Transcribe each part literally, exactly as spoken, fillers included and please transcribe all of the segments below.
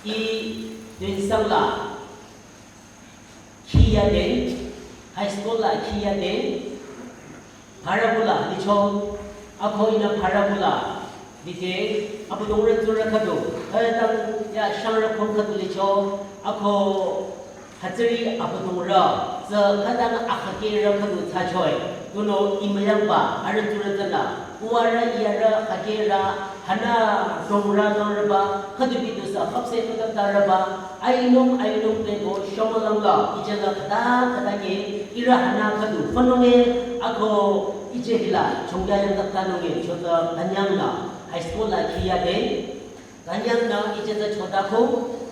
I Tuensang la khiyade, high school la khiyade, Pharabula licho, ako ihnü Pharabula lide, abüdongrü tsurü khüdu, eh, tang ya shangrü khong khüdu licho, ako hütsüri abüdongrü, tsü khütang akhakerü khüdu thsachoi, tunüo imüyangba, arüh tsurü tsünü, uwarü iyarü khakerü, hana dongrü dongrüba, khüdu bidu sü khapse khütang tarüba, ainung, ainung peko shomülangla, ijala khüta khüta ke, ihrü hana khüdu, fanunge, ako ije hila, chongya yang tak tanunge, chota kanyang la, high school la khiyade, kanyang la, ije ta chota ko,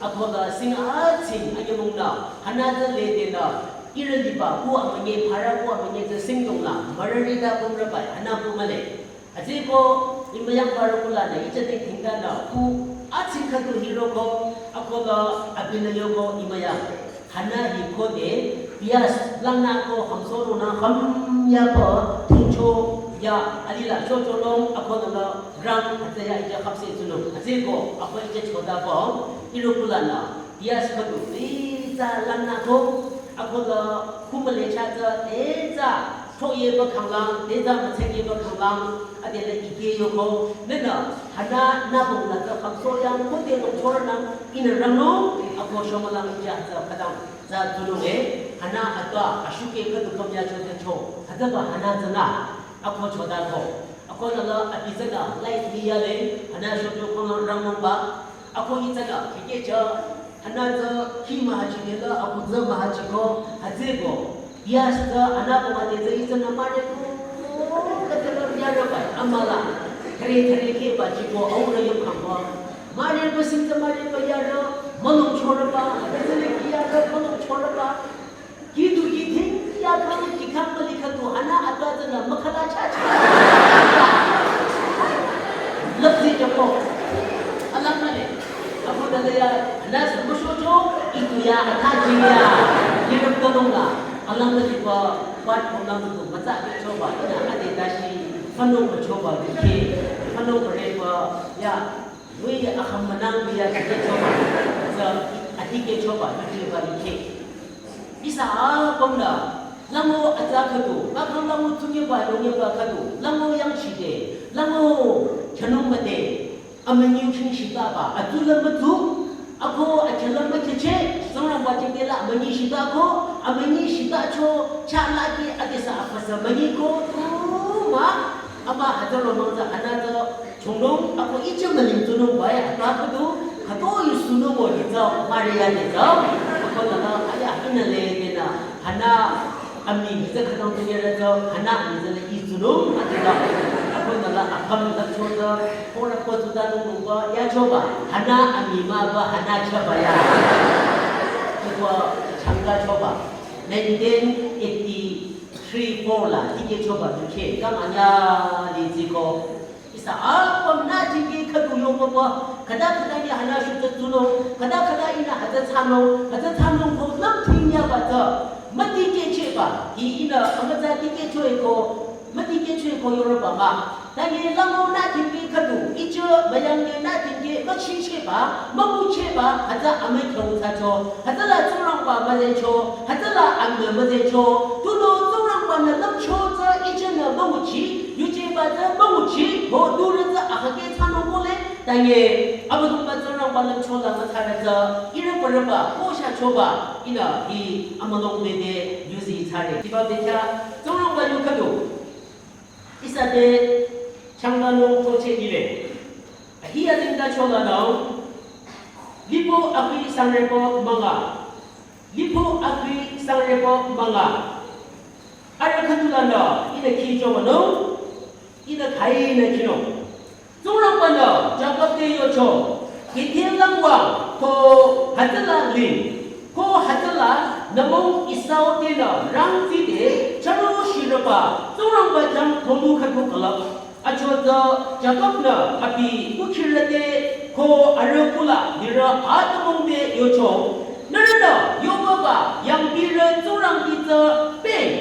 ako la sing a sing, anyamung la, hana ta le de la, ihrü liba, ku amanye, Phara ku amanye ta sing dong la, marari ta kumra bai, hana ku male. Atsüko, imüyang Pharabula nü, ije te tingda nü, ku, atsing khüdu hiroko, ako la, abinü yoko, imüyang. Hana hi khode, bias, langnü ko, hamso ronü, ham ya ko, tingcho, ya, alila, cho cho long, ako la, rang, atsü ya, ije khapse tsunung. Atsüko, ako ije chota ko, ihrü kulanü, bias khüdu, itsü langnü ko, ako la, kumale cha tsü, itsü, Choyeba khanglang, teza mütsengeba khanglang, adela ike yoko, nena, hana nabong la tsü khangso yang, kote nung chor nang, ina rangno, ako shomalang ija tsü khadang, tsü tununge, hana atwa, ashuke khadu kamya chote cho, hadaba hana tsüna, ako choda ko, ako nala, abi tsüna, life ni yale, hana shojo khanglang rangno ba, Ako itsüla, khike cha, hana tsü, khi mahachi dela, ako tsü mahachi ko, hütsüko. Bias tsü, hana ko mate tsü itsüna mare ko, katsüla yaro bai, amala. Thare thare ke ba chi ko, aura yam khang ko. Mare ko sim tsü mare ko yaro, malung chora ba, katsüla ki yaro, malung chora ba. Kitu ki thing ya kang ki kang mali khatu hana atwa tsüna makhala cha cha. Lapsi japo. Alam male. Ako dala ya hana sa musho cho itu ya atha ji ya. Yirap kadong la. Alam mali pa pat ko nam tu matsa ke choba ina ade dashi. Fano ko choba ke. Fano ko re pa ya. Wei akham manang biya kike choba, za atike choba, kike ba like. Ihsa apüm la, lango atsa khüdu, akham lango tsunye ba, lonye ba khüdu, lango yang shide, lango chanung made, amünyi king shita ba, atula matu, ako achala makeche, sangra ba jingde la amünyi shita ko, amünyi shita cho, cha la ki, ake sa apasa münyi ko, tu ma, ama hatalo mangza, anato, Chongnung, ako ije maling tunung bai, ata khüdu, khüdu yu sunung o ni tsao, Maria ni tsao. Ako nala, aya, ina le, nena, hana, ami, ni tsao khüdu tunye re tsao, hana, ami tsao le, i sunung, ati tsao. Ako nala, apam, la cho tsao, ko ra ko tu ta nung nung ba, ya cho ba, hana, ami ma ba, hana cha ba ya. Ko changa cho ba. Nineteen eighty-three four la, tike cho ba, duke, kam anya, li tsiko. Ihsa apüm nü jingki khüdu yong papa, khüta khüta ni hana shuta tsunung, khüta khüta ina hüta tsanung, hüta tsanung ko lam thing ya ba tsü, mati ke che ba, hi ina amütsa ti ke cho e ko, mütikehcho ko yorüba mah. Tanye lango nü tingki khüdu, ijo müyangnye nü tingki müchichehba, münguchehba, hütsü amüi khyang thsacho, hütsüla Tsingrangba müzehcho, hütsüla amnü müzehcho, tunüo Tsingrangba-nü lümcho tsü ijünü münguchi, yujeba tsü münguchi, ho durü tsü akake thsanung kohle, tanye, Abüdongba Tsingrangba lümcho la müthsarü tsü, ihrü parüba, ko shachoba, ihnü hi amülung mede yuzi thsare. Hiba bekhyah, Tsingrangba yu khüdu. Ihsa te changdanung throcheh lile. Ahi azengtacho lanü, Lipü akhi sangrepü münga. Lipü akhi sangrepü münga. Arüh khüdu lanü, ihnü khicho münung, ihnü khai nü khinung. Tsingrangba-nü Jakob te yocho, Bethel lang wüng, ko hütsüla ling, ko hütsüla nümung Esau tenü rangtsi te charo shirüba, Tsingrangba jang tholu khüdu külüp. Achotsü Jakob-nü abi kukhirü te ko arüh kula lirü atümung te yocho, nührünü yobaba yangpirü Tsingrang kih tsü pehng.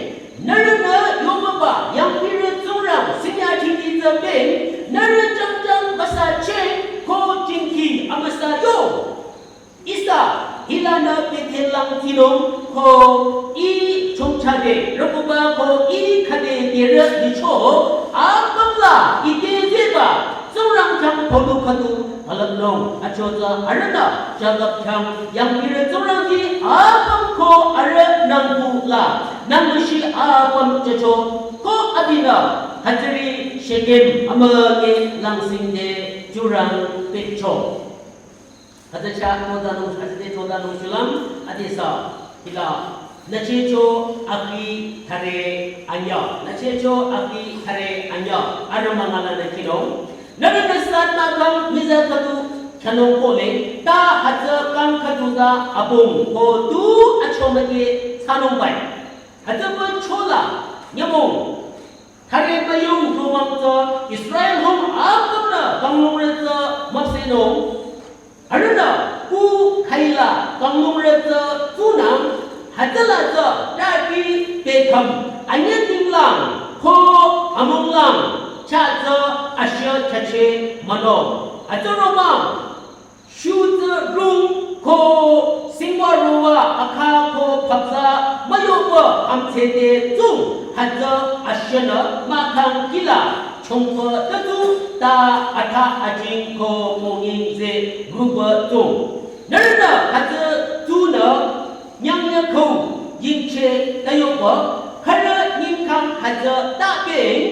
Nührünü yobaba yangpirü Tsingrang sinyachiti tsü pehng, nührü jangjang basacheh ko jingki amüsa yo. Ihsa hilanü Bethel lang tsinung ko ih chongchade rükuba ko ih khüde derü licho apümla ite zehba Tsingrang khyang tholu khüdu külüpnung. Achotsü arühnü Jakob khyang yangpirü Tsingrang kih apüm ko arüh nangku la nangmüshi apüm jücho ko abinü hütsüri Shekem amüke langsing te jurang pehcho. Hütsü chah chodanung, hütsü te chodanung shulüm, adesü, hila, nüchehcho akhi thsare anyüh, nüchehcho akhi thsare anyüh, arüh münga lanü khinung. Nührünü san mahkhang miza khüdu khyünung kohle, ta hütsü kang khüdu ta apüm ko tu achomüke thsanung bai. Hütsüpü chola, nyümong. Thsare müyung romang tsü Israel hung apümnü kanglungrü tsü müpsehnung. Arühnü ku khaila kanglungrü tsü tsunang hütsüla tsü tati pehkhüm anyüh tinglang ko amunglang chah tsü ashü chacheh münung. Hütsü romang Shutsü rung ko singwa rowa akha ko phapsa müyopü amtsede tsung hütsü ashünü mahkhang kihla chongpü tütu ta atha ajing ko monying ze rupü tsung. Nührünü hütsü tsunü nyangnyü khüu yingcheh tayopü khürü nyingkhang hütsü ta pehng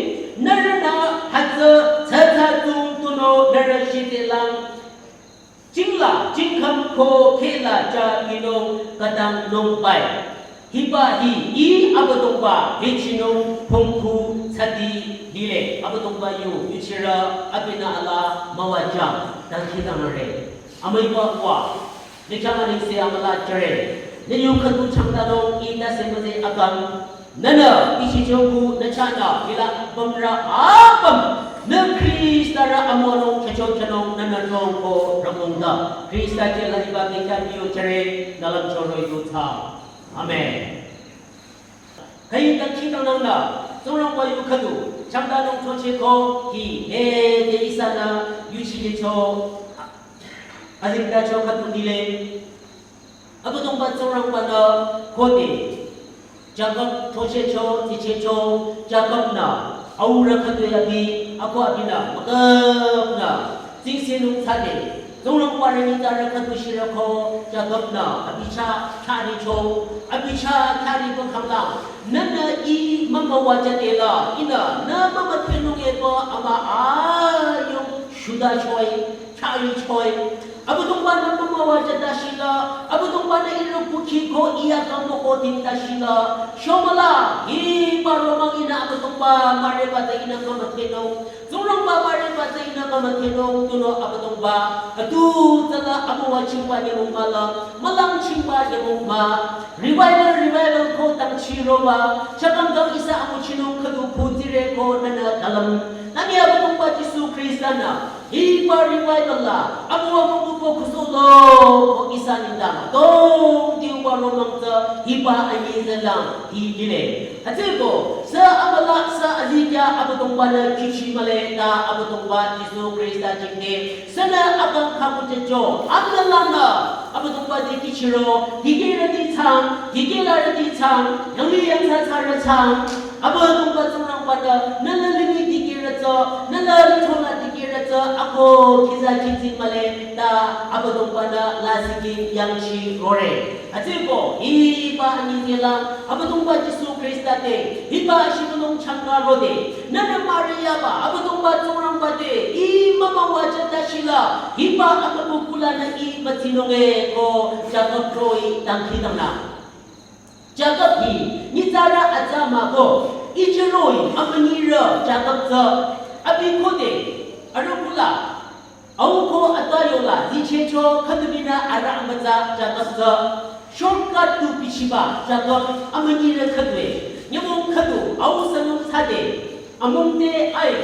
nührünü hütsü tsütsü tsung tunüo nührü shitelang Jingla, jingkham ko khehla ja minung katangnung bai. Hiba hi ih Abüdongba hechinung pongku tsati lile. Abüdongba yu yuchirü abinü ala müwajang dangkhidangnangre. Amüiba wa, nü khyang anengse amüla jüre. Nü yu khüdu changdanung ih nüse müzeh akang. Nühnü, ichichoku nü chahnü, hila bümrü apüm, nü Khristarü amonung khecho khenung nühnü nung ko rangungda. Khrista kehla hiba bekhyah biyo chere, nü lümcho roh-i dutsa. Amen. Khüi dangkhidangnangnü, Tsingrangba yu khüdu, changdanung chocheh ko, hi, he, de ihsanü, yuchi licho, azengtacho khüdu lile. Abüdongba Tsingrangba-nü khode, Jakob throchehcho, tichehcho, Jakob-nü, aurü khüdu abi, ako abinü, müküpnü, tsingsenung thsade, Tsingrangba rü nyitsarü khüdu shirü ko, Jakob-nü, abi chah, khyaricho, abi chah, khyaripü khanglang, nühnü ih mümüwajüdela, ihnü, nü mümüdhenung epü ama ayung, shuda choi, khyari choi, Abüdongba-nü mümüwajüta shila, Abüdongba-nü ihrü kukhi ko iya kangmüko dingta shila, shomüla, hiba romang ihnü Abüdongba müreba tsü ihnü mümüdhenung, Tsingrangba müreba tsü ihnü mümüdhenung, tunüo Abüdongba, atu tsüla amüwa chingba nyümong mahla, mülang chingba nyümong mah, revival, revival ko dangchiroba, chakang kang ihsa amüchinung khüdu phutsire ko nühnü talüm, nani Abüdongba Jisu Khrista-nü, Hiba revival la, abu abu bu bu kusolo, ko ihsa nengdang, dong diuba romang tsü, hiba anyi zelang, hi lile. Hütsüko, sü amüla, sü azikya, Abüdongba-nü kihchi mühle, ta Abüdongba Jisu Khrista jingte, sünü akang khaku jecho, amüla lanü, Abüdongba te kihchiro, dikehrüti thsang, dikehlarüti thsang, yangli yangthsa thsarü thsang, Abüdongba Tsingrangba-nü, nüla limih dikehrü tsü, nüla lithonü dikehrü tsü, ako khiza khizi mühle, ta Abüdongba-nü lasih kih yangchirore. Hütsüko, hiba anyi zelang, Abüdongba Jisu Khrista te, hiba shibülung changa rode, nühnü Maria ba, Abüdongba Tsingrangba te, ih mama waja tashila, hiba akübu kulanü ih mütsinunge ko, Jakob roh-i dangkhidangnang. Jakob hi, nyitsarü atsa mah-o, ichiroi, amünyirü, Jakob tsü, abi khode, arübula, au ko atwa yola, zichehcho, khüdubinü arüh amütsa, Jakob tsü, shortcut to bichiba, Jakob, amünyirü khüdue, nyümong khüdu, au sünung thsade, amung te ai,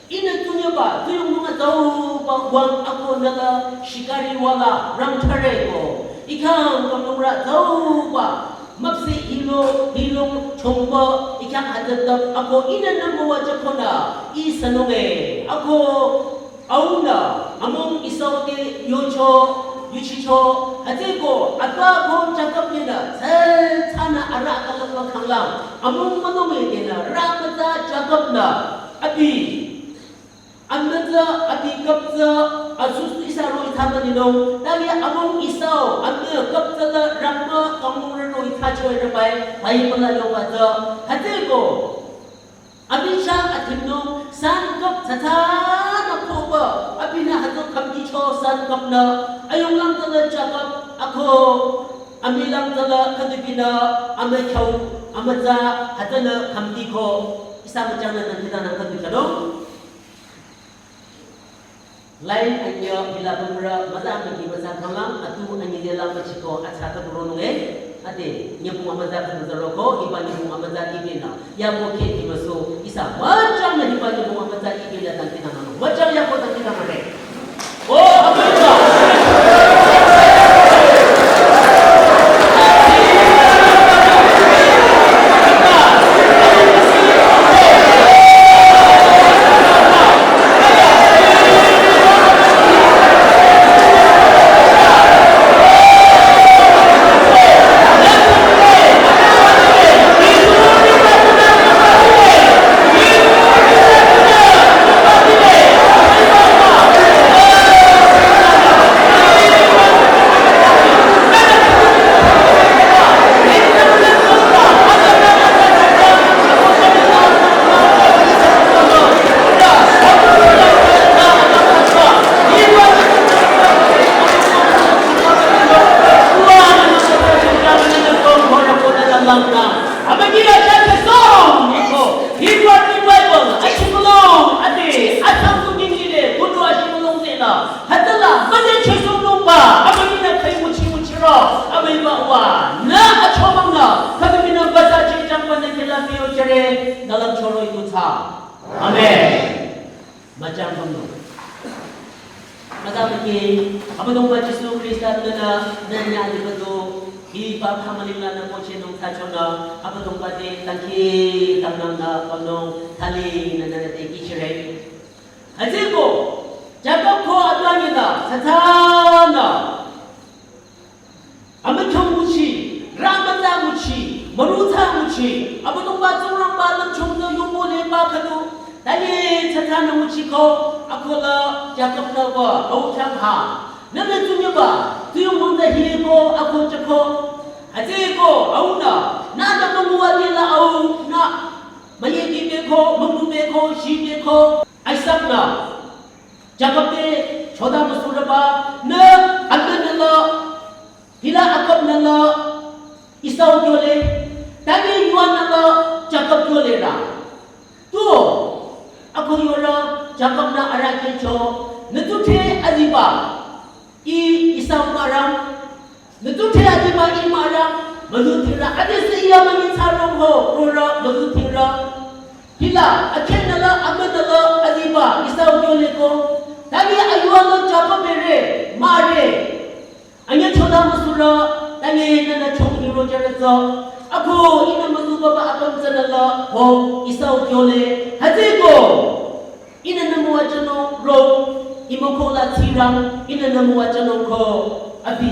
ihnü tunyüba, tuyong nunga zauba wang ako nüla shikari wala rangthare ko. Ikhang kamlungra zauba, mapse hilo, hilong chongba, ikhang hütsütap ako ihnü nümüwa jakonü, ih sünunge. Ako aunü, amung Esau te yocho, yuchicho, hütsüko, atwa ko Jakob nünü, tsü tsünü arüh akülangba khanglang, amung münunge tenü, rü amütsa Jakob-nü, abi, amütsa, abi küptsü, asusu ihsa roh-i thsaba linung, tali amung Esau, amü küptsü la rangba, kanglungrü roh-i thsachoe rübai, Bible la yoba tsü, hütsüko, abi chah athimnung, san küp thsathsanü khoba, abinü hütsü khamdicho san küpnü, ayunglang tsüla Jakob, ako, amilang tsüla khüdubinü, amü khyau, amütsa, hütsünü khamdiko, ihsa müchangnü nang kita nang khüdu chadong. Line anyüh hila bümrü müza müki müza khanglang atu anyi de lang müchiko atsa ta buro nunge. Ade, nyübong amüza khüdu zaro ko, hiba nyübong amüza ibe na. Yako khe di müso, ihsa müchangnü hiba nyübong amüza ibe la dangkhidangnang. Müchang yako dangkhidangnang re. O, amüza. Hütsüla, mane chesonungba, amünyinü khüi nguchi nguchiro, amüiba wa, nü achomang nü, khüdubinü baza chechang mane kela miyo chere, nü lang choro yutsa. Amen. Müchang bamno. Müza müki, Abüdongba Jisu Khrista nünü, nü nya libedo, hiba khamüling lanü koche nung thsachonü, Abüdongba te dangkhidangnangnü, bamno, thali nünü te kihchire. Hütsüko, Jakob ko atwanyi la, thsathsanü. Amükhyo nguchi, rü amütsa nguchi, mürutsa nguchi, Abüdongba Tsingrangba lümchung tsü yungbo leba khüdu, tali thsathsanü nguchiko, akola Jakob-nü wa, au chang ha. Nünü tsunyüba, tsuyong mungda hiyeko, ako chako. Hütsüko, aunü, nünü münguwa lila aunü. Müyedi beko, müngu beko, shi beko, Isak-nü. Jakob te choda müsurüba, nü, amünü la, hila aküpnü la, Esau kyole, tani yuanü la, Jakob kyole ra. Tu, ako yora, Jakob-nü arahkheh cho, nü tu te aziba. I Esau mürang, nü tu te aziba I mürang, müzu thingrü, adesü iya münyi tsarong ho, rora, müzu thingrü. Hila, akhehnü la, amünü la, aziba, Esau kyole ko, Tani ayuanü Jakob bere, mare. Anya choda müsura, tani nana chong hiro jarasa. Ako ina müsuba ba apüm sanala, ho, Esau kyole. Hütsüko. Ina nü müwajünung ro, imoko la tsirang, ina nü müwajünung ko, abi,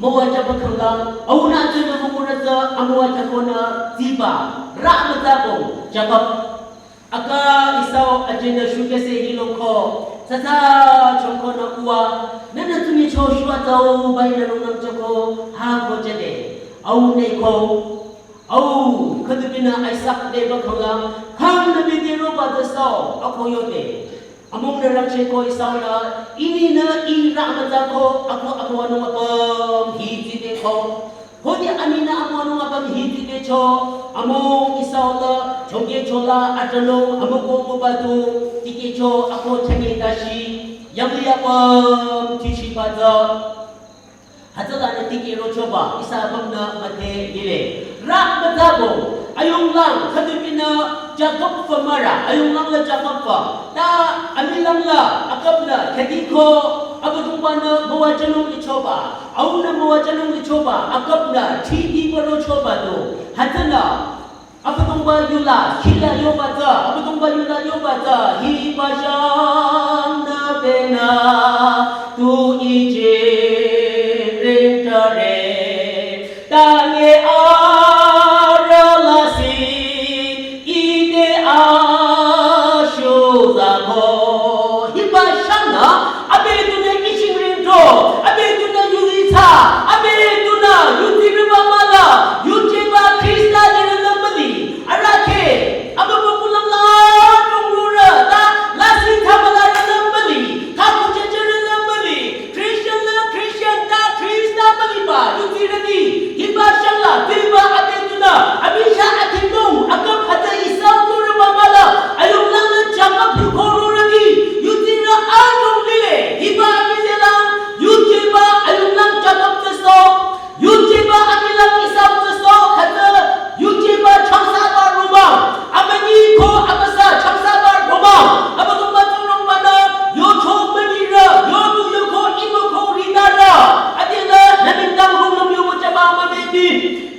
müwajüba khanglang, aunü tsünü mükurasa, amüwajükonü, ziba, ra müzabo, Jakob. Aka Esau ajünü shukese hiloko, sasa chongkonü uwa, nana tsumi cho shua tau, ba ina rungnüm choko, ha ko jade, aunü ko, Au, khüdubinü Isak deba khanglang, khang nü bide roba de sao, ako yode. Amungnü rangcheko Esau la, ininü i ra müzako, ako amüwanung apüm hi zide ko. Hodi aninü amüwanung apüm hi zide cho, amung Esau la, chongke chola, atanung, amüko mübadu, dike cho, ako chane dashi, yamli apüm, tishi baza. Hütsülanü dikeh rochoba, ihsa apümnü müdhe lile. Ra müzabo, ayunglang, khüdubinü Jakob fü mara, ayunglang la Jakob fü. Ta amilang la, aküpnü, khüdiko, Abüdongbanü müwajünung lichoba, aunü müwajünung lichoba, aküpnü, thidi mürochoba do. Hütsünü, Abüdongba yula, hila yoba tsü, Abüdongba yula yoba tsü, hiba shangnü benü, tu ije ringtare, tange aralasi, ide ashu zako, hiba shangnü, Abi tunü mission ringto, abi tunü yuzitsa, abi tunü yuti riba mala, yujeba Krista jere lambali, arake, abi bakulang la tongrura, ta lasi thamala lambali, kaku jere lambali, Christian la Christian ta Krista baliba, yuti rani, hiba shala, tiba abi tunü, abi sha atinung, akam hata Esau tore bamala, ayunglang la Jakob yukoro rani, yutira atong lile, hiba abi zelang, yujeba ayunglang Jakob teso, yujeba abilang Esau teso, hata, yujeba changsaba roma, amani ko amasa changsaba roma, Abüdongba Tsingrangbanü, yocho manira, yodu yoko imoko rinara, adela, namindang rungnüm yoko jaba mamedi.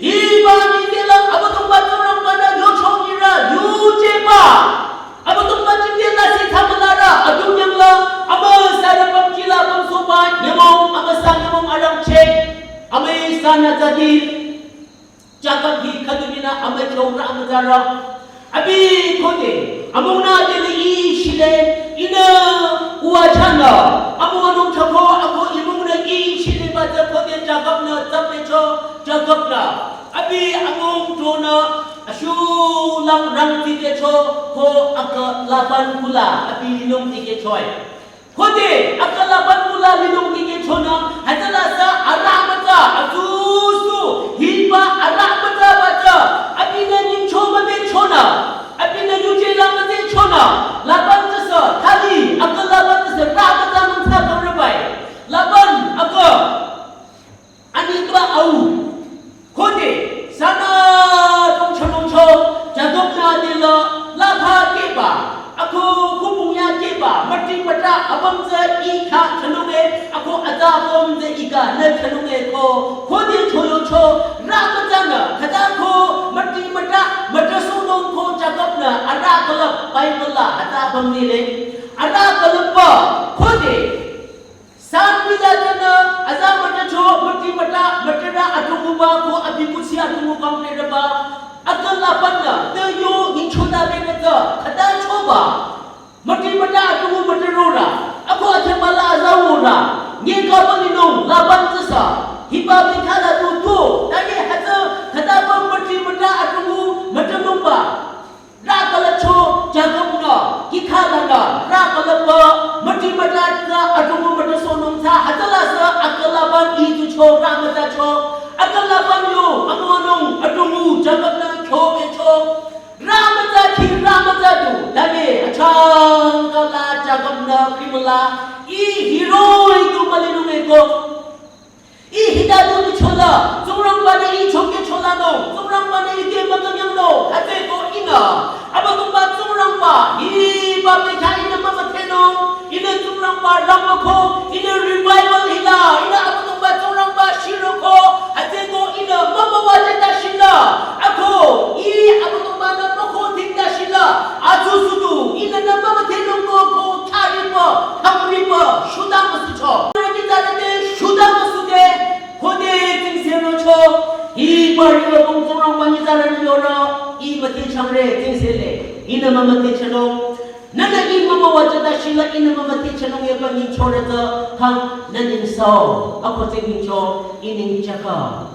Hiba nitela Abüdongba Tsingrangbanü yocho nira, yujeba. Abüdongba jingdela si thamülara, adung yangla, amüsa rüpüm jila pümsoba, nyamong, amüsa nyamong arangcheh, amüsa nazadi. Jakob hi khüdubinü amücho ra amüzara. Abi khode, amungnü dele i shile, inü uwa chanü, amungnü choko, ako imungnü i shile ba tsü khode Jakobnü tsüpecho, Jakobnü. Abi amung tonü, ashu lang rang tikecho, ko aka Laban kula, abi linung tikechoe. Khode, aka Laban kula linung tikecho nü, hütsüla sü ara mütsa, asusu, hiba ara mütsa ba tsü, abinü nyingcho müdechonü, abinü yuje la müdechonü, Laban tsüsü, thali, aka Laban tsüsü, ra mütsa mütsa kang rübai. Laban, aka, Ani kaba au. Khode, sana tong chalong cho, Jakobnü adela, lapha keba, ako kubung ya keba, mati mata, abang tsü ikha chalonge, ako ada abang tsü ika ne chalonge ko, khode choyo cho, ra mütsanü, khata ko, mati mata, mata sunung ko, Jakobnü, ara kalap, Bible la, ada abang nile, ara kalap ba, khode, San biza tsünü, aza mütücho, müti müta, mütüra atunguba, ko abi kusi atungu kang tereba, aka Labanü, te yo, ngichoda beneta, khata choba. Müti müta atungu mütürora, ako achemala aza wora, nge kaba ninung, Laban tsüsa, hiba bikhala tu tu, tani hata, khata ba müti müta atungu, mütünungba. Ra kala cho Jakobnü, kikhala nü, ra kala ba, müti müta tsü, atungu müta sonung tsü, hütsüla sü, aka Laban itu cho, ra müta cho, aka Laban yo, amonung, atungu, Jakobnü, kyo be cho, ra müta ki, ra müta tu, dame, achang kala Jakobnü, krimla, i hero itu malinung eko. I hita tu ni chola, Tsingrangba ni i choke chola no, Tsingrangba ni i ke makanyang no, hate ko ina. Abüdongba Tsingrangba, i ba pe kha ina mama te no, ina Tsingrangba Hiba riwü kong Tsingrangba nyitsarü yonü, ih müdhechangre, tsingse le, ihnü mümüdhechanung. Nühnü ih mümüwajüta shila ihnü mümüdhechanung yaba nyingchorü tsü, khang nü neng sao, ako tsü nyingcho, ih neng Jakob.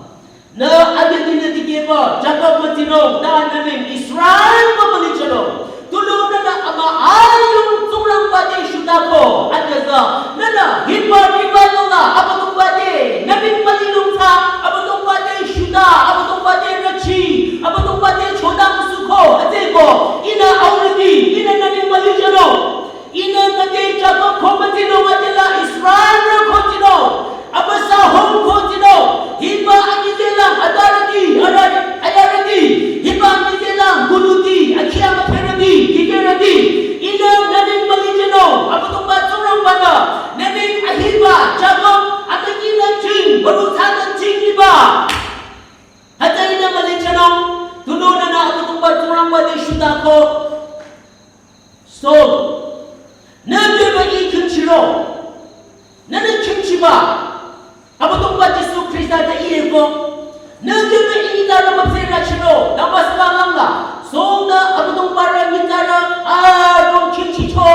Nü ade dinü dikehba, Jakob mütsinung, ta nü neng Israel mümülichanung. Tunüo nühnü ama ayung Tsingrangba te shutako, adesü, nühnü hiba revival la, Abüdongba te, nü neng mülilung tsü, Abüdongba te shuta, Abüdongba te rüchi, Abüdongba te chodang suko, atsüko, ihnü aurüti, ihnü nü neng mülichanung. Ihnü nü te Jakob ko mütsinung adela Israel ko tsinung. Amüsa hong ko tsinung. Hiba anyüzelang adarüti, arari, ayarüti. Hiba anyüzelang kunuti, akhi amütherüti, kikerüti. Ihnü nü neng mülichanung. Abüdongba Tsingrangbanü. Nü neng ahiba, Jakob, amünyinü jing, baru thsanü jing hiba. Hütsü ihnü mülichanung. Tunüo nühnü Abüdongba Tsingrangba te shutako. Saul, nü jüba ih khingchiro, nühnü khingchiba, Abüdongba Jisu Khrista te ih eko, nü jüba ih nyitsarü müpsehrü chiro, Damascus langla, Saul-nü Abüdongba rü nyitsarü, arong khingchicho,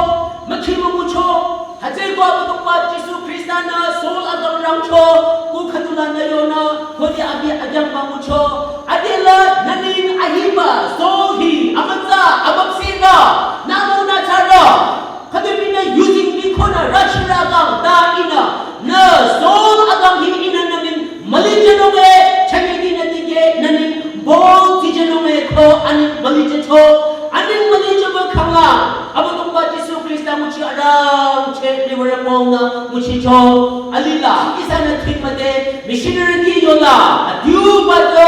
mükhi müngucho, hütsüko Abüdongba Jisu Khrista-nü Saul akang rangcho, ku khüdulanü yonü, khode abi akyangba ngucho, adela nü neng ahiba, Saul hi, amütsa, amüpsehnü, nü münü thsarü. Khüdubinü using bikhonü rüchirü kang ta ihnü, nü Saul akang hi ihnü nü neng mülichanung e, chanyedinü dikeh, nü neng bong tichanung e ko, aneng mülichacho, aneng mülichaba khangla, Abüdongba Jisu Khrista nguchi arangcheh riwürü Paul-nü nguchicho, alila, ihsanü thing müde, missionary ti yola, adiuba tsü,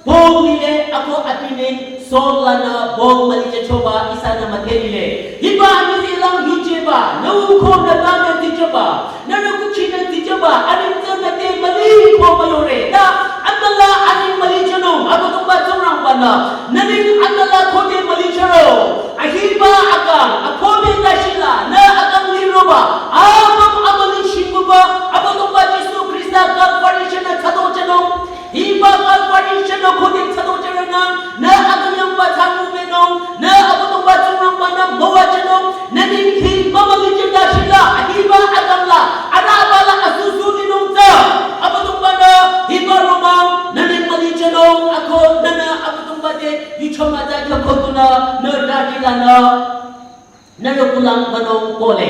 bong lile, ako abi neng, Saul lanü, bong mülichachoba, ihsanü müdhe lile. Hiba anyüzelang yujeba, nü uko nü tame tijeba, nührü kuchinü tijeba, aneng tsü nü te müli ko müyore. Ta, anüla aneng mülichanung, Abüdongba Tsingrangbanü, nü neng anüla khode mülicharo. Ahiba akang, akobe tashila, nü akang liroba, apüm amüli shingbuba, Abüdongba Jisu Khrista Kalvari shina thsadochanung. Hiba Kalvari shina khode thsadocharünang, nü akünyangba thsangubenung, nü Abüdongba Tsingrangbanü müwajünung, nü neng hi mümülichata shila, ahiba akangla, arabala asusu linung tsü, Abüdongbanü, hiba romang, nü neng mülichanung, ako, nühnü Abüdongba te, yuchomata kyo kotunü, nü dadilanü. Nührü kulang banung kole.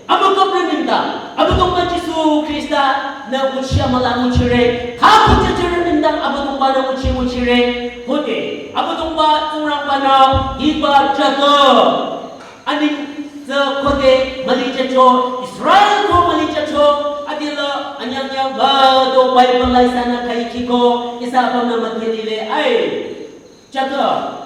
Amükapre nengdang, Abüdongba Jisu Khrista nü nguchi amüla nguchire. Kha kuchachere nengdang Abüdongba nü nguchi nguchire. Khode, Abüdongba Tsingrangbanü hiba Jakob. Aneng tsü khode mülichacho, Israel ko mülichacho. Adila anyangnyang bado Bible la ihsanü khaikiko, ihsa apümnü müdhe lile ai. Jakob.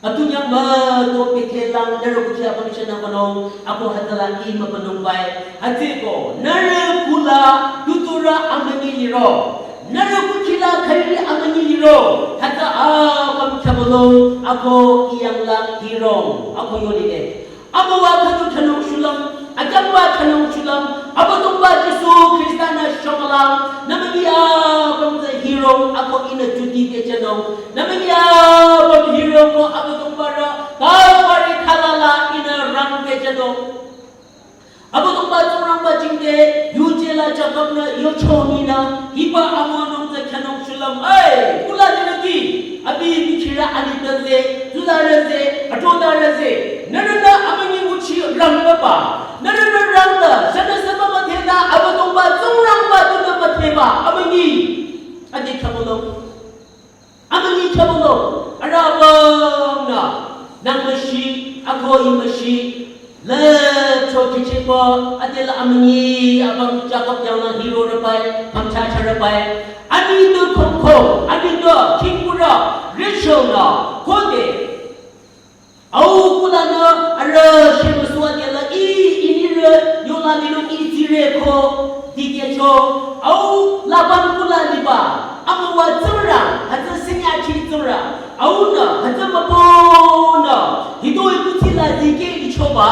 Atunyang müto pekhe lang nührü kuchi apüm shanü banung, ako hütsüla ih mübanung bai. Hütsüko, nührü kula tuturü amünyi liro. Nührü kuchila khariri amünyi liro. Hütsü apüm khyabulung, ako iyang lang hirong. Ako yonile. Amüwa khüdu thsanung shulüm, akyangba thsanung shulüm, Abüdongba Jisu Khrista nü shomülang, nü münyi apüm tsü hirong, ako ihnü juti kechanung. Nü münyi apüm hirong ko Abüdongba rü, Kalvari khalala ihnü rang kechanung. Abüdongba Tsingrangba jingte, yuje la Jakob nü, yocho nginü, hiba amünung tsü khanung shulüm, ai, kula dinüti, abi bichirü ani tase, tuzarüse, atodarüse, nührünü amünyi nguchi rang baba, nührünü rang la, shanü saba müdheta, Abüdongba Tsingrangba tunü müdheba, amünyi, adi khamülung. Amünyi khyabulung, arabang nü, nang müshi, ako ih müshi, le cho kichibo, adila amünyi, abang Jakob yang nü hiro repai, pamcha cha repai. Ani tu khongkhong, ani tu khingkura, Rachel nü, khode. Au kulanü arüh shemüsua dela ih inirü yola nino ih tsire ko dikehcho. Au Laban kula liba amüwa Tsingrang hütsü sinyachi Tsingrang. Aunü hütsü mübünü hitoi kuthila dikeh ichoba.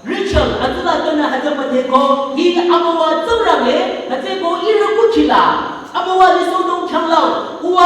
Rachel hütsüla tünü hütsü müdheko hi amüwa Tsingrang e hütsüko ihrü kuthila. Amüwa lisohnung khyanglang uwa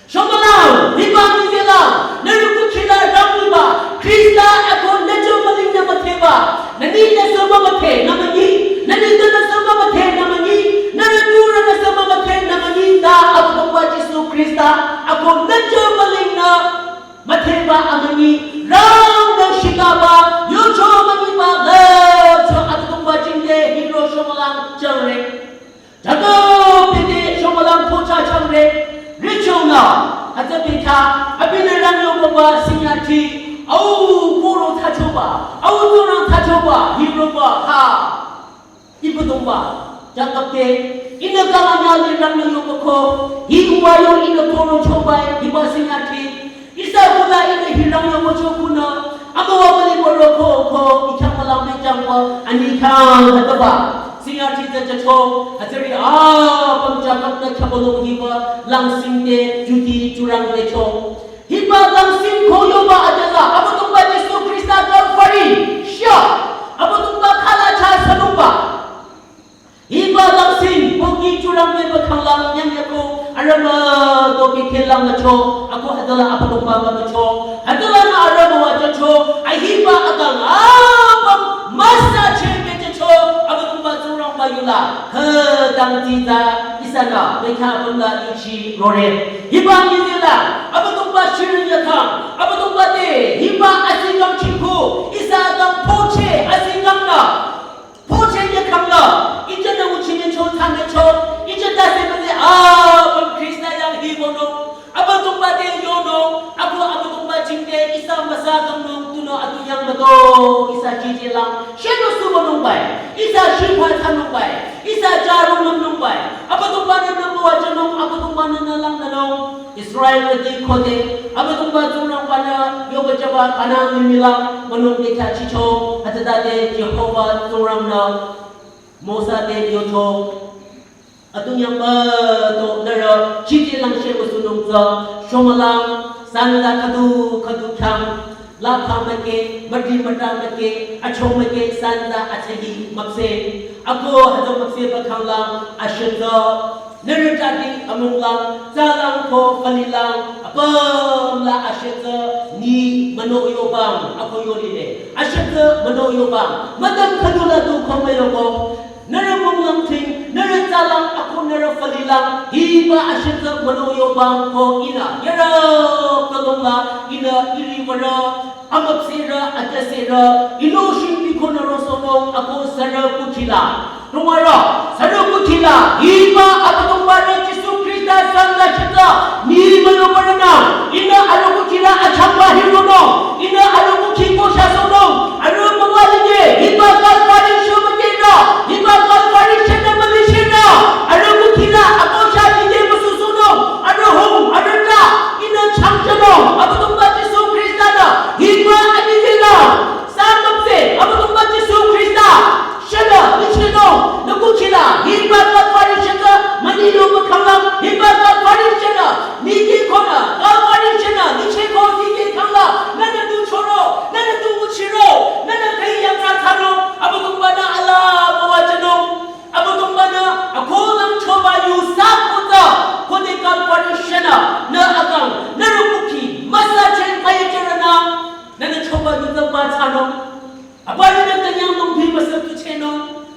Shonüla, hiba nizela, nührü kukhila rangliba, Khrista ako nücho mülingnü müdheba, nüni nüsü mümüdhe nü münyi, nüni nüsü mümüdhe nü münyi, nührü nurü nüsü mümüdhe nü münyi, ta Abüdongba Jisu Khrista ako nücho mülingnü müdheba amünyi, rangnü shikaba, yucho münyiba, lücho Abüdongba jingte, hiro shonüla, changre. Jakob bete shomülang pocha changre, richong na, hütsü beta, abinü rang yongba sinyati, au koro thachoba, au tsurang thachoba, hiroba, ha. Ibüdongba, Jakob te, ihnü kala nyali rang yongba ko, hi uwa yo ihnü koro choba, hiba sinyati, Ihsa kula ihnü hirang yo kocho kunü, amüwa müli boro ko ko, ikhang malang mejang ko, ani khang hütaba. Sinyati tsü jücho, hütsüri apüm Jakob nü khyabolo hiba langsing te juti jurang becho. Hiba langsing ko yoba adela, Abüdongba Jisu Khrista Kalvari, shia, Abüdongba khala cha sanungba. Hiba langsing, pohki jurang meba khanglang nyang yako, arüh mütoh bikhe lang mücho, ako hütsüla Abüdongba mücho, hütsülanü arüh müwajücho, ahiba akang apüm müsache bechecho, Abüdongba Tsingrangba yula, khütang tita, ihsanü, bekha apümla yuchi rore. Hiba nizela, Abüdongba shirin yakang, Abüdongba te, hiba asikang chingku, ihsa akang poche, asikang nü. Poche ye khangla, ije na uchi ne cho, thang ne cho, ije ta se mene, ah, pam Krista yang hi bono, Abüdongba te yono, abu Abüdongba jingte, ihsa müsa gamno, tunüo atu yang mato, ihsa jije lang, sheno su bonung bai, ihsa shi pha thanung bai, ihsa jaru nung nung bai, Abüdongba ne nung wa janung, Abüdongba ne na lang na nung. Israelrüti khode, Abüdongba Tsingrangbanü, yoba jüba Kanan limih la, münung te kya chicho, hütsütade Jehova Tsingrangnü, Mosa te yocho, atu nyangba to nührü, chiti lang she müsunung tsü, shomülang, sanza khüdu khüdu khyang, lapha make, madi mata make, acho make, sanza achahi, makse, ako hütsü makse ba khanglang, ashitsa, Nührü tati amunglang, tsalang ko falilang, apümla ashitsa ni mano yobang, ako yolile. Ashitsa mano yobang, matan khadula tu khome yobang. Nührü munglang ting, nührü tsalang, ako nührü falilang, hiba ashitsa mano yobang ko ina. Yara kalongla, ina iri wara, amapsira, atasira, ilo shimpi ko nührü sonong, ako sara kuchila. Tungwaro, sarü kuthila, hiba Abüdongba nü Jisu Krista sangla shita, ni mano parana, ina arü kuthila achangba hirono, ina arü kuthi ko shasono, arü mawalide, hiba Kalvari shomajena, hiba Kalvari shena malishena, arü kuthila, ako sha dide masusono, arü hong, arü ta, ina changjano, Abüdongba Jisu Krista na, hiba anijena, sangapse, Abüdongba Jisu Krista, Shela, lichino, nakuchila, hiba Kalvari shela, manilo makala, hiba Kalvari shela, niki kona, Kalvari shela, lichiko, niki kala, nana tu choro, nana tu uchiro, nana kai yang katano, Abüdongba nü ala, mawajano, Abüdongba nü, akolang choba yu sa kota, kode Kalvari shela, nü akang, nü rukuki, masa chen kaya cherana, nana choba yu zamba tano, Abüdongba nü tanyang nung phi masa tu cheno,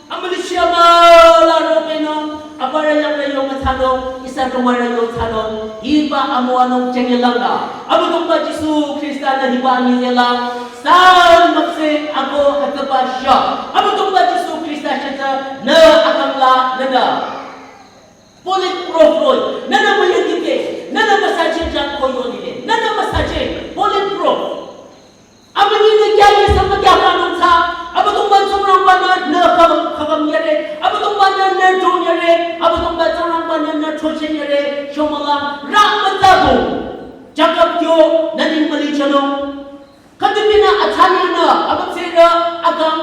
amülishia ma la ro peno, abüdongba yang la yong thano, ihsa tumara yong thano, hiba amüwa nung chenye langla, Abüdongba Jisu Krista nü hiba anyi zela, san makse ako hütsüba sha, Abüdongba Jisu Krista shita, nü akangla, nü nü. Bulletproof roy, nü nü müyadike, nü nü masache jang koyo nile, nü nü masache, bulletproof. Amünyi nü kya ye samba kya kanung sa, Abüdongba Tsingrangba nü nü kagam, kagam yare, Abüdongba nü nü jong yare, Abüdongba Tsingrangba nü nü chochen yare, shomala, rang matabu. Jakob yo, nü ning mali chalo. Khütipinü atsanyanü, abütsirü, akang,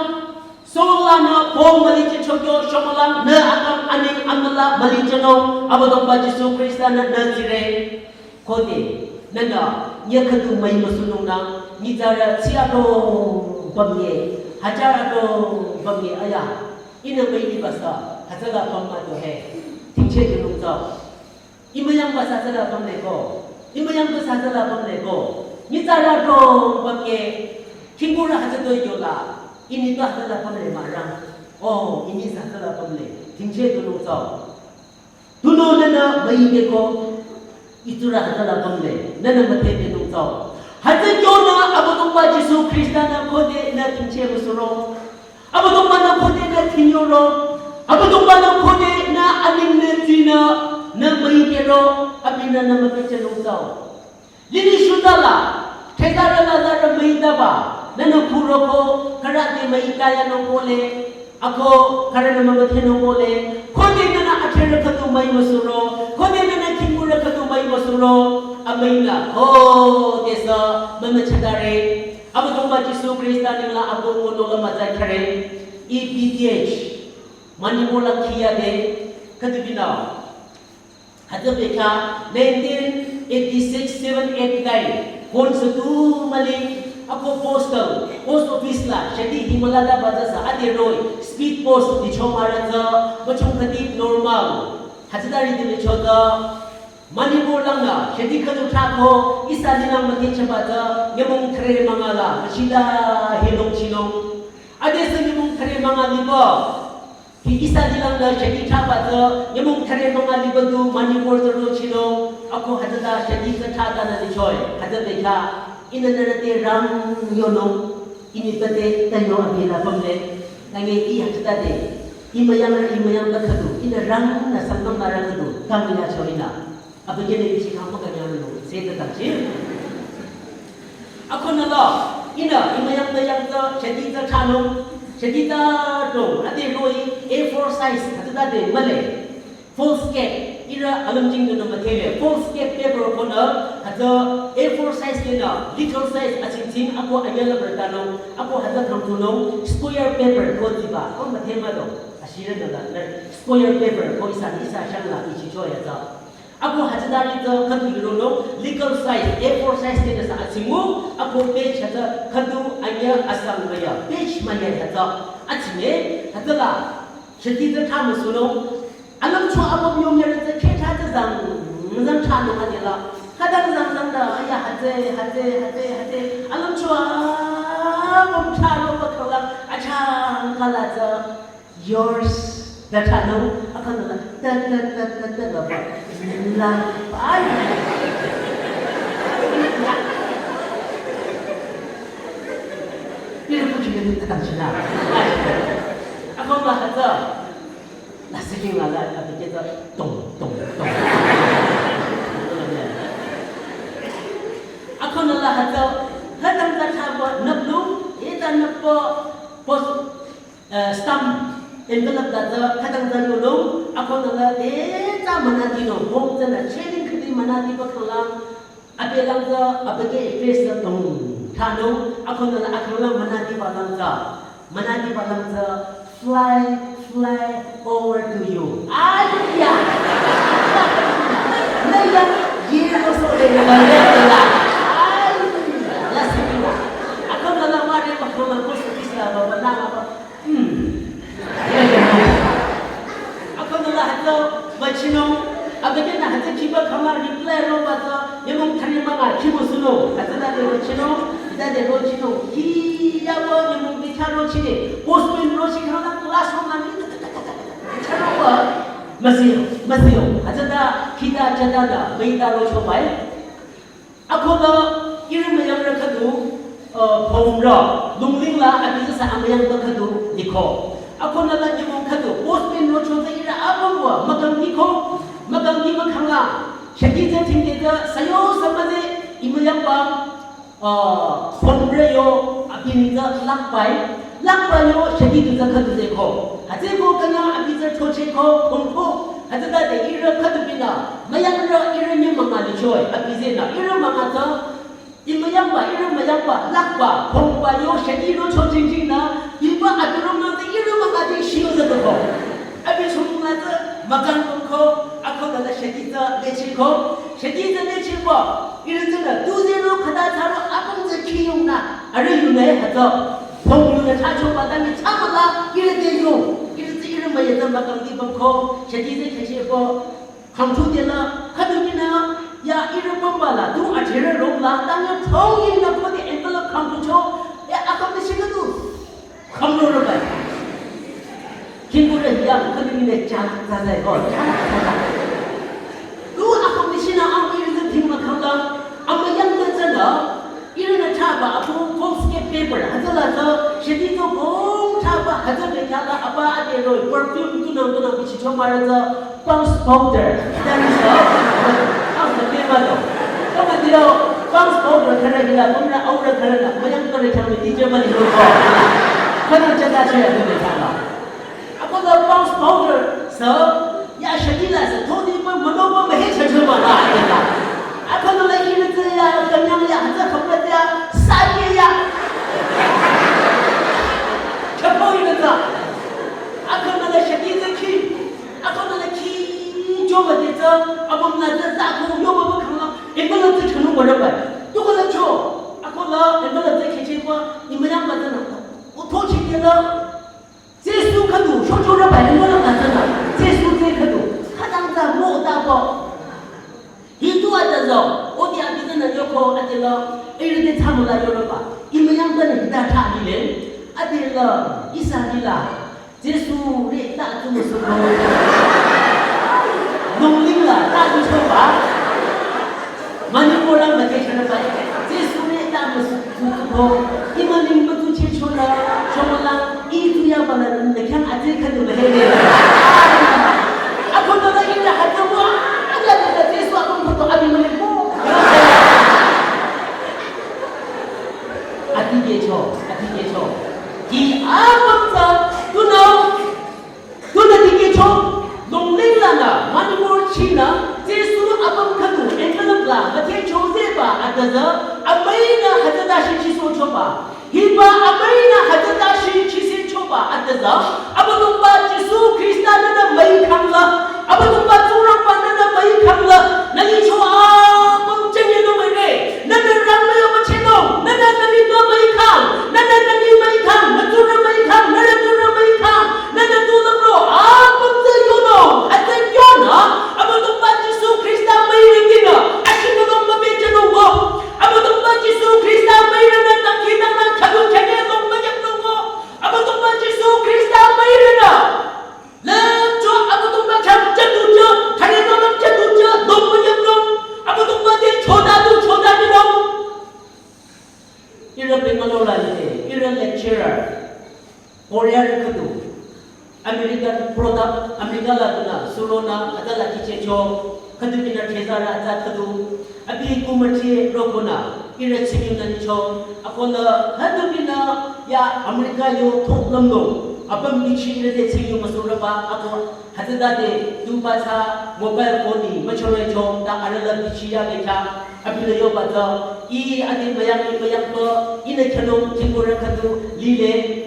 solanü, pong mali chechokyo, shomala, nü akang, aning, amala, mali chalo, Abüdongba Jisu Krista nü nü tsire. Khode, nana, nyakadu mai masunung na, nyitsarü tsiato bamye, hajar ato bamye aya, ina mai ni basa, hazala bamma to he, tingche dunung zao. Imüyangba satsüla pümleko. Imüyangba satsüla pümleko. Nyitsarü dong pümke. Khingkurü hütsüto yola. Inito hütsüla pümle marang. Oh, ini satsüla pümle. Tingche tunung tsao. Tunung nana müi keko. Itsurü hütsüla pümle. Nana müthe tunung tsao. Hütsü kyonü Abüdongba Jisu Khrista-nü khode nü tingche müsuro. Abüdongba-nü khode nü thinyoro. Abüdongba-nü khode nü aning nü tsünü nü müi kero. Abinü nü müpehchenung tsao. Lili shutala. Thezarü lazarü müitaba. Nünü khuroko. Khürü te müita yanung kole. Ako khürünü mümüthenung kole. Khode nünü athrerü khüdu müi müsuro. Khode nünü khingkurü khüdu müi müsuro. Amüinü. Khodesü mümüchadare. Abüdongba Jisu Khrista nengla ako monola müzakhere, E P T H, Manipur la khiyade, khüdu binü. Hütsü bekha nineteen eighty-six, seven, eight, nine, kon sü tu mali, ako postal, post office la, shadi himala da baza sa, ade roh-i, speed post, dicho mara tsü, bachung khüdi normal. Hütsütari de licho tsü, Manipur langnü, shadi khüdu thako, ihsa lilang müdhe chaba tsü, nyümong thüre münga la, müchila helong chinung. Adesü nyümong thüre münga liba. Hi ihsa lilang nü shadi thaba tsü, nyümong thüre münga liba du, Manipur tsü ro chinung. Ako hütsüta shadi tsü thata nü lichoi, hütsü bekha, inü nührü te rang yonung. Ini pete tanyo abi la pümle. Nange i hütsüta de. Imüyang, imüyang la khüdu. Inü rang nü sangkam la rang khüdu. Kang ina cho ina. Abükyünü ichi kang paka nyang lo. Se ta ta chi. Ako nü la. Inü imüyang ta yang ta. Shadi ta thano. Shadi ta do. Ade roh-i. A four size. Hütsüta de male. Foolscap, ihrü alümjing nü müdhele. Foolscap paper konü, hütsü A four size nü, little size atsingtsing, ako anyüla bürtanung, ako hütsü thangtunung, square paper ko tiba, ko müdhe mado, ashire nü la, nü, square paper ko ihsa, ihsa shangla, ichicho ya tsü. Ako hütsütari tsü khüdu lironung, legal size, A four size nü sa atsingu, ako page hütsü khüdu anyü asang maya, page maya hütsü, atsinge, hütsüla, shadi tsü thamo sunung, Alümcho apüm yongyarü tsü kheh thsa tsü zang, zang thsanung adela. Khütang zang zang da, aya hütsü, hütsü, hütsü, hütsü. Alümcho apüm thsanung ba khanglang, achang kala tsü yours da thsanung, akang la, ta, ta, ta, ta, ta, la ba, la, ba, ay. Ini aku juga ni tak tahu sila. Akang la hütsü. Nasi king la la, abi ke ta tong, tong, tong. Ako nü la hütsü, hütang ta thaba, nüplu, ita nüppo, post, eh, stamp, envelope la ta, hütang ta yolung, ako nü la, de ta münadi nung, hom ta nü, chening khüdi münadi ba khanglang, Abi lang tsü, abi ke face tsü tong thsanung, ako nü la akang lang münadi ba lang tsü. Münadi ba lang tsü, fly, fly over to you. Aya! Nü ya, ye lo so de la, la, la, la. Aya! La siki la. Ako nü la mare ba ko la ko so kisi la ba, ba, la, la, ba. Hmm. Ako nü la hütsü müchinung, abi ke nü hütsü kiba khama reply roba tsü, nyümong thüre münga kimu sunung, hütsüta de müchinung, ita de müchinung, hi ya ba nyümong bicha rochine, postman rochi khama class room la ni, cha roba, müsiyong, müsiyong, hütsüta khita chata da, beta rocho bai. Ako la ihrü müyangrü khüdu, uh, phongrü, lungling la abi tsü sa amüyangba khüdu liko. Ako nü la nyümong khüdu, postman rocho tsü ihrü apüm wa, mükang liko, mükang liko khanglang. Shadi tsü thingde tsü, sayo sa müze, imüyangba, uh, phongrü yo, abi neng tsü lakbai. Lakba yo shadi du tsü khüdu de ko. Hütsü ko kanya abi tsü thoche ko, phong ko. Hütsüta de ihrü khüdu binü, müyangrü ihrü nyi münga lichoi, abi tsünü, ihrü münga tsü, imüyangba, ihrü müyangba, lakba, phongba yo shadi rocho jingjingnü, iba abi ro münga tsü ihrü münga tsü shiyo tsü ko. Abi chungnü tsü, mükang ko, ako nü la shadi tsü leche ko, shadi tsü leche ko, ihrü tsünü, tu tsü ro khüta tsü ro, apüm tsü kiyongnü, arüh yunü hütsü. Phongrü nü thsacho ba ta mi thsamüla, ihrü te yo, ihrü tsü ihrü müya tsü mükang di bang ko, shadi tsü kheche ko. Khangthu dela, khüdu kinü, ya ihrü pamba la, tu achere rom la, tanya thong yi na khode envelope khangthu cho, ya akam de shikadu. Khanglo ro bai. Kingu de ya, khüdu kinü cha, cha zai ko, cha, cha zai. Tu akam de shina ang ihrü zü ting ma khang la, ang ma yang de zan da, ihrü na cha ba, apu foolscap paper, hütsü la zü, shidi zü gong cha ba, hütsü de cha la, aba ade ro, perfume tu nang tu nang bichi cho ma re zü, Pond's powder. That is all. Ang sa tema to. Kama tiro, Pond's powder khara hila, kumra aura khara na, mayang khara chang ni teacher mani lo ko. Khara chata che ya ne chang ba. Ako la Pond's powder, so, ya shakila sa, thodi pa mano pa mahe cha cha ba la. Ako la ihrü zü ya, kanyang ya, hütsü khapra ya, sa ye ya. Chapo ihrü zü. Ako la shakila ki. Ako nana khi cho ba de tsü, abam la tsü, tsü ako yo ba ba khang la, envelope tsü chanu ba ra ba. Tu ko la cho, ako la envelope tsü kheche kwa, imayang ba tsü na. O tho chi ke la, Jesu khüdu, sho cho ra ba, envelope la tsü na. Jesu tsü khüdu, khadang tsü mo ta ko. Hi tu ata zü, o di abi tsü na yo ko ate la, ihrü de tsü mo la yo ra ba. Imayang ba ni da tha ni le, ate la, ihsa ni la. Jesu re ta tu mo su ko. Nung ling la ta tu cho ba. Mani ko lang ba ke chana ba. Jesu re ta mo su ko. Ima ling ba tu che cho la. Cho ma la. I tu ya ba la ne khyang a te kha tu ba he le. Ako to la ila ha to wa. Ala ta Jesu ako ko to abi ma le ko. Ati ke cho, ati ke cho. Ki apam tsü, tu nao, tu na ti ke cho, dong ling la na, mani mo chi na, Jesu apam khüdu, envelope la, ma te cho ze ba, ata zü, amai na hütsü ta shi chi so cho ba. Hiba amai na hütsü ta shi chi se cho ba, ata zü, Abüdongba Jesu Khrista nü na mai khang la, Abüdongba Tsingrangba nü na mai khang la, nü ni cho apam chang ye no mai re. Nü nü rang nü yo müchenung, nü nü nü ni tu müikhang, nü nü nü ni müikhang, nü tu nü müikhang, nü nü tu nü müikhang, nü nü tu nü ro, apüm tsü yonung, hütsü yonü, Abüdongba Jisu Khrista müire kinü, ashi nü nung mübichenung ko, Abüdongba Jisu Khrista müire nü takhi nü nü khüdu khüne nung müyapnung ko, Abüdongba Jisu Khrista müire nü. Lümcho Abüdongba cham chatu cha, thali no lümchatu cha, dongba yamnung. Abüdongba te choda tu choda binung. Ihrü Bangalore la lide, ihrü lecturer, Korea rü khüdu, American product, America la duna, surona, adala kiche cho, khüdu bina thezara, aza khüdu, abi kumati rokona, ihrü chimim nani cho, akola, khüdu bina, ya America yo thok lamdo, apüm bichi ihrü de chimim masuraba, ako, hütsütade, tuba cha, mobile phone ni, machore cho, ta arala bichi ya bekha, abi le yo baza, i ade mayang, i mayang to, i ne khano, kingora khatu, lile,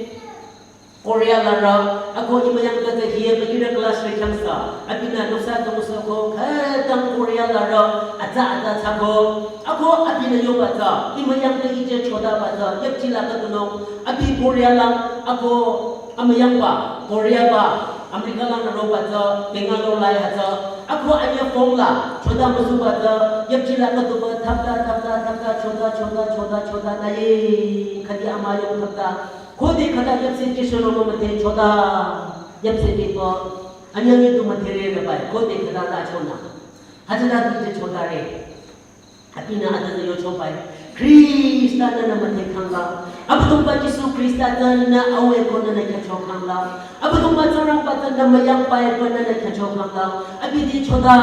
Korea la ra, ako imayang ka te hiye ba ira class re khang sa, abinü noksa dongsa ko, khütang Korea la ra, aza aza thsa ko, ako abinü yo baza, imayang ka ije choda baza, yapchi la ka tunung, abi Korea la, ako amayang ba, Korea ba, America la nü ro baza, Bangalore la ya za, ako anya phone la, choda mazu baza, yapchi la ka tu ba, thapta, thapta, thapta, choda, choda, choda, choda, na ye, khadi ama yo thapta, Khode khüta yapse Jisu nü mümüdhe choda, yapse biko, anyang itu müdhere rabai, khode khüta la chona. Hütsüta tu je choda re. Abinü adana yo chobai. Khrista nü nü müdhe khangla. Abüdongba Jisu Khrista ta nü awe ko nü nü kya cho khangla. Abüdongba Tsingrangba ta nü müyang bai ko nü nü kya cho khangla. Abi di choda.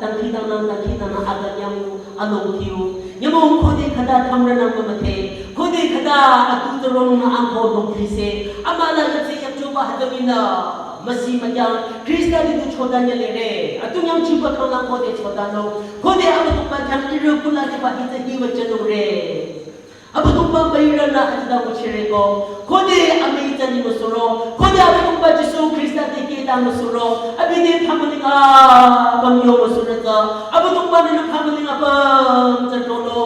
Dangkhidangnang, dangkhidangnang, aga nyang, along kiu. Nyümong khode khüta khamrünang mümüdhe. Khode khüta atu tsurong nü angko dongkhi se. Amüla yapse yapchoba hütabinü. Müsi müyang. Khrista di tu choda nyalere. Atu nyang chiba khangla khode choda nung. Khode Abüdongba khyang ihrü kula diba hita hiwa chanung re. Abüdongba müirünü hütsüta nguchire ko. Khode amüi tsü ni müsuro. Khode Abüdongba Jisu Khrista te keta müsuro. Abi te phamüling apüm yo müsuro tsü. Abüdongba nü phamüling apüm tsü tono.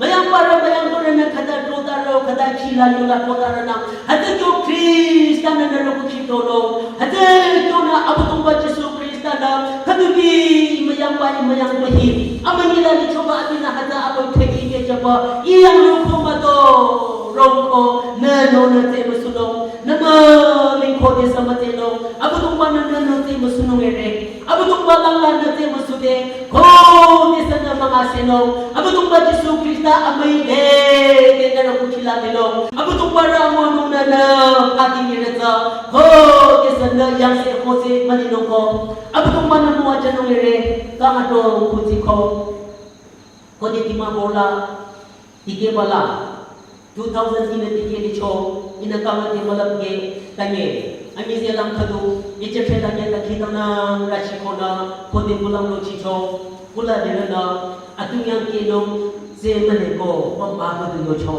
Müyangba rü müyangba rü nü khüta tota rü khüta khila yola tota rü nü. Hütsü kyo Khrista nü nü rü kukhi tono. Hütsü kyo nü Abüdongba Jisu Khrista Khüdubi müyangba müyangba hi. Amünyila lichoba abinü hütsü abang theki kechaba. Iyang roko mato. Roko. Nü no nü te müsunung. Nü mü lingko de sa mütenung. Abüdongba nü nü nü te müsunung ere. Abüdongba langla nü te müsude. Ko de sa nü müngasenung. Abüdongba Jisu Khrista amüi de. De nü roko chila de nung. Abüdongba rü amüwanung nü nü. Kati nyi rü tsü. Ko de sa nü yangse ko se mülinung ko. Abüdongba nü müwajünung ere, kang ato kutsiko. Khode Dimapur la, dikehba la, two thousand ihnü dikeh licho, ihnü kang develop ke, tanye. Amize lang khüdu, iche phela nye ta khidang nü, rashi konü, khode kulang lo chicho, kula lirünü, atunyang kenung, ze mane ko, pampa khüdu yocho.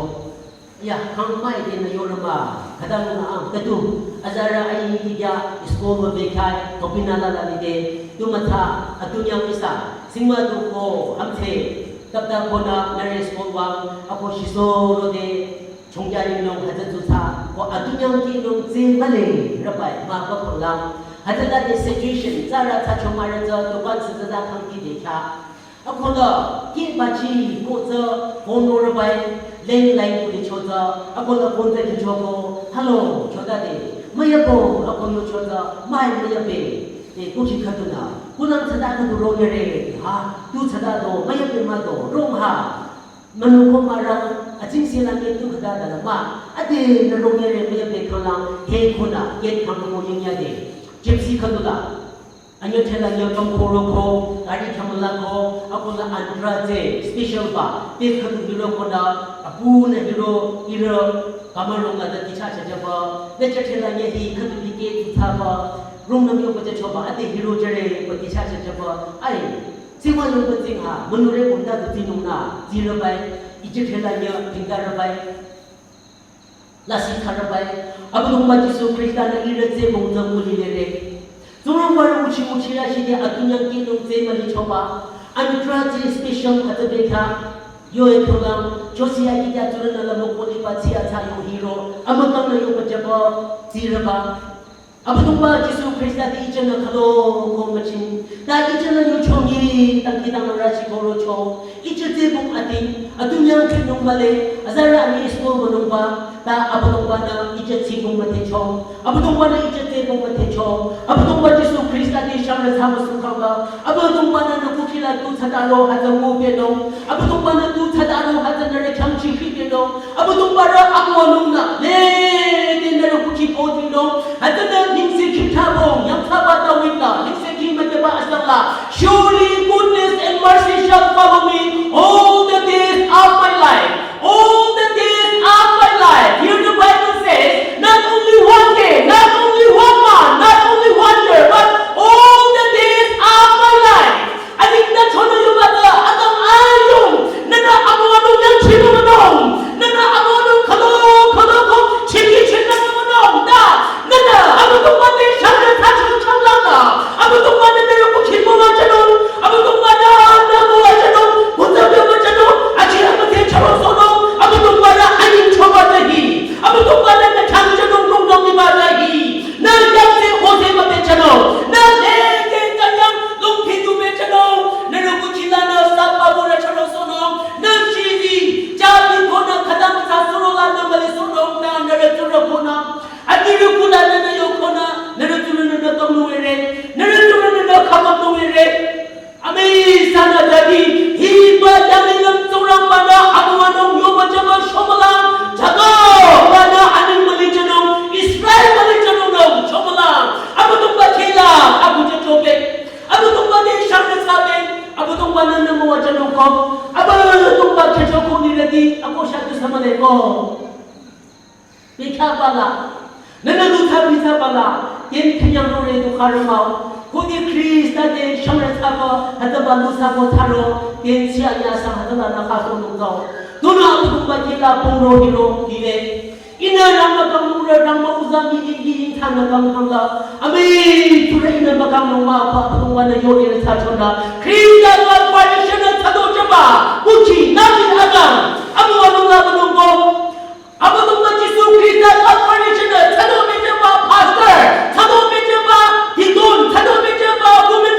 Ya, kang mai de nü yorüma, khüta nü ang, khüdu, azarü ayi kikya, school mo bekhai, topina la la lide, tu mütsa, atunyang isa, singma tu ko, hamse, tapta konü, nüre school wang, ako shiso rode, chongya ringnung, hütsü tu sa, ko atunyang kinung, tse male, rabai, ma ko panglang, hütsüta de situation, tsara tsa choma rü tsa, tu kwan sa tsa kang ki de kya. Akola, ki bachi, ko tsa, phone number bai, landline ko de chota, akola phone tsa ki choko, hello, chota de, maya ko, ako yo chota, mai maya pe, e, ko ki khatu na, ko nang tsada ko do ro yare, ha, tu tsada do, maya pe ma do, rong ha, manu ko ma rang, a ching se lang ke tu khada da la ma, a de na rong yare, maya pe khalang, he ko na, ke khang ko ying ya de, gypsy khatu da. Anyo thela nyo tong khoro ko, gari khamala ko, akola antra je, special ba, te khatu hiro kona, apu na hiro, ira, kamarong la da kicha cha jaba, ne cha thela nye hi khatu bike tu thaba, rong na myo bacha choba, ate hiro jare, ba kicha cha jaba, ai, sima yo ba ting ha, manure kunda tu tinung na, zira bai, icha thela nye, tingara bai. Lasi tharabai, Abüdongba Jisu Khrista nü ihrü tse bong zang muli lere. Tsurong baru uchi uchi la shide atunyang kinung tse mali choba. Antra tse special hütsü bekha. Yo e program, chosi ya kikya tsurong na lamo koli ba tsi atsa yo hiro. Amakang na yo pajaba, tsiraba. Abüdongba Jisu Khrista di icha nü khalo ko machin. Ta icha nü yu chongi, ta kidang rashi koro cho. Icha tse bong ating, atunyang kinung male, azarü ani isko manungba, ta Abüdongba nü icha tse bong mate cho. Abüdongba nü icha tse bong mate cho. Abüdongba Jisu Khrista di shang rü thama sukang ba. Abüdongba nü nü kukila tu tsada lo hütsü mu pe nung. Abüdongba nü tu tsada lo hütsü nü rü chang chi khi pe nung. Abüdongba rü amüwanung nü, le, de nü rü kuchi poti nung. Hütsü nü ningse khi thabong, yang thaba ta wita, ningse khi mate ba asang la. Surely goodness and mercy shall follow me all the days of my life. All the days of my life. Here the Bible says, not only one day, not only one month, not only one year, but all the days of my life. Aning nü chonü yobata, atang ayung, nünü amüwanung yang chino manung, nünü amüwanung khalo, khalo ko, chiki chino manung, ta, nünü, Abüdongba te shang rü tha chang chang lang na, Abüdongba nü nü rü kuchi mo wa chanung, Abüdongba nü nü mo wa chanung, kuta mo wa chanung, achi ama te charo sono, Abüdongba nü aning choba te hi, Abüdongba nü nü chang chanung rung rung ni ba te hi, nü yang te ho te ma te chanung, nü le te kanyang, Lung phi du be chanung, nü rü kuchi la nü sa pa bu rü chanung sonung, nü chi di, cha di ko nü khadang sa suro la nü mali sonung, nü nü rü tu rü ko nü. Ati rü ku la nü nü yo ko nü, nü rü tu rü nü nü tong lu ere, nü rü tu rü nü nü khamang lu ere. Ami sa nü jadi, hi ba jadi nü Tsingrangba nü amüwanung yo ba jaba shomala, jaga ba nü aning mali chanung, Israel mali chanung nü shomala, Abüdongba kela, abu jachobe. Abüdongba te shang rü sabe, Abüdongba nü nü mo wa chanung ko, Abüdongba khecho ko ni redi, ako sha tu samale ko. Bikha bala, nü nü lu tha bikha bala, yen khinyang ro re du kharmao, ko ni Khrista te shang rü sabo, hütsüba lu sabo tharo, yen sia ya sa hütsüla nü kha so nung zao. Tunü Abüdongba kila pung ro hiro, kile. Ihnü rang mükang nung rü rang mü uza mi ing ing tha mükang kang la. Ami tu rü ihnü mükang nung ma pa pa wa nü yo ihrü tsa chon la. Khrista la pa ni shana tsa do chaba. Uchi nü mi aga. Abu wa nung la ba nung ko. Abüdongba Jisu Khrista la pa ni shana tsa do me chaba pastor. Tsa do me chaba deacon. Tsa do me chaba women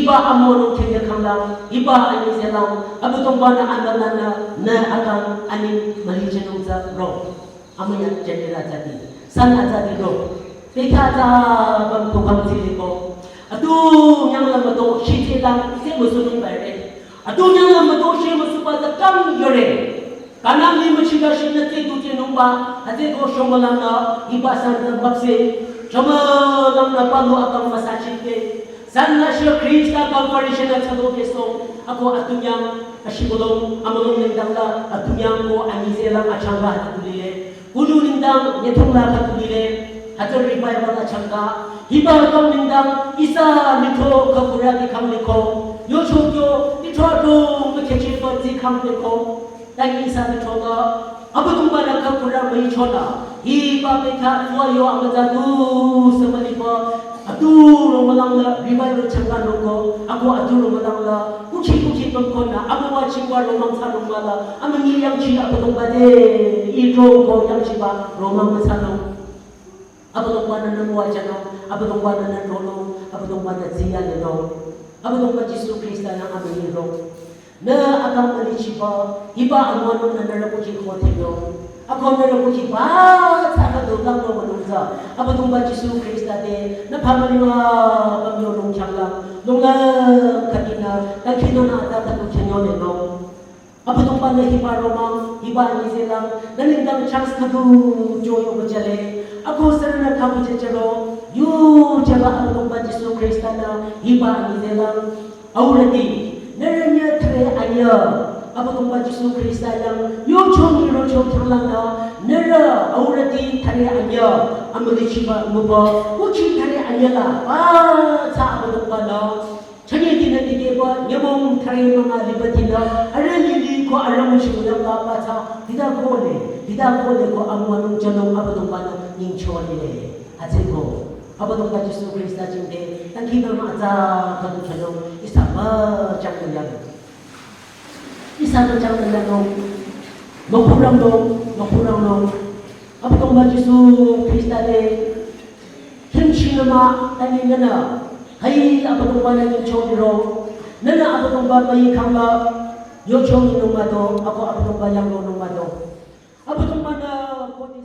Hiba amonung khenye khanglang, hiba anyi zelang, Abüdongba-nü anü lanü, nü akang anyi müli chenung tsü ro. Amüya chenye la tsü di, san la tsü di ro. Bekha tsü bam kukhang tsile ko. Atu nyang la müto shi tselang, se müsunung bare. Atu nyang la müto shi müsuba tsü kang yore. Kanang ni müchika shi nü tse du tse nungba, ate ko shomülang nü, hiba san tsü bakse. Shomülang nü palu akang müsa chike. San nü shi Khrista kang parisha nü tsado keso, ako atunyang, ashibulong, amulong nengdang la, atunyang ko anyi zelang achangba hatu lile. Kunu nengdang, nyethong la hatu lile. Hatu revival achangba. Hiba kang nengdang, ihsa litho kakura di kang liko. Yo chokyo, litho adong, mekheche pa di kang liko. Tangi sa ni chola, Abüdongba-nü kakura müi chola. Hiba bekha tuwa yo amütsa du sümüliba. Atu romülang la revival changka noko. Ako atu romülang la. Kuchi kuchi pangkona. Amüwa chingwa romang sa romala. Amünyi yangchi Abüdongba te. I roko yangchiba romang sa no. Abüdongba-nü nü müwajünung, Abüdongba-nü nü ronung, Abüdongba-nü tsiya lenung. Abüdongba Jisu Khrista-nü amünyi rong. Nü akang mülichiba, hiba amüwanung nü nührü kuchi khothenung. Ako nührü kuchiba, tsaka dodang no manung tsü. Abüdongba Jisu Khrista te, nü phamüli ma, bam yonung changlang, nunglang khatinü, dangkhinü nü ata khatu chenyo lenung. Abüdongba-nü hiba romang, hiba anyi zelang, nü nengdang chance khüdu joyo bajale. Ako sürünü khabu jejero, yu jaba Abüdongba Jisu Khrista-nü hiba anyi zelang. Aurüti, nührü nyü thare anyü, Abüdongba Jisu Khrista yang, yo chong ni ro chong changlang nü, nührü aurüti thare anyü, amülichiba nguba, uchi thare anyü la, ba, tsü Abüdongba-nü. Chanye dinü dikehba, nyümong thare münga liba dinü, arüh lili ko arüh müchi uyang la patsa, dida kole, dida kole ko amüwanung jünung Abüdongba-nü nyingcho lile. Atsü ko, Abüdongba Jisu Khrista jingte, dangkhinü nü atsa khatu chenung, ihsa müchang nü yang. Ihsa müchang nü yang nung, mükhurang nung, mükhurang nung. Abüdongba Jisu Khrista te, kimchi nü mah, tangi nünü, hai Abüdongba-nü nyingcho liro, nünü Abüdongba müi khangla, yo chong ni nung mado, ako Abüdongba yang ro nung mado. Abüdongba-nü koti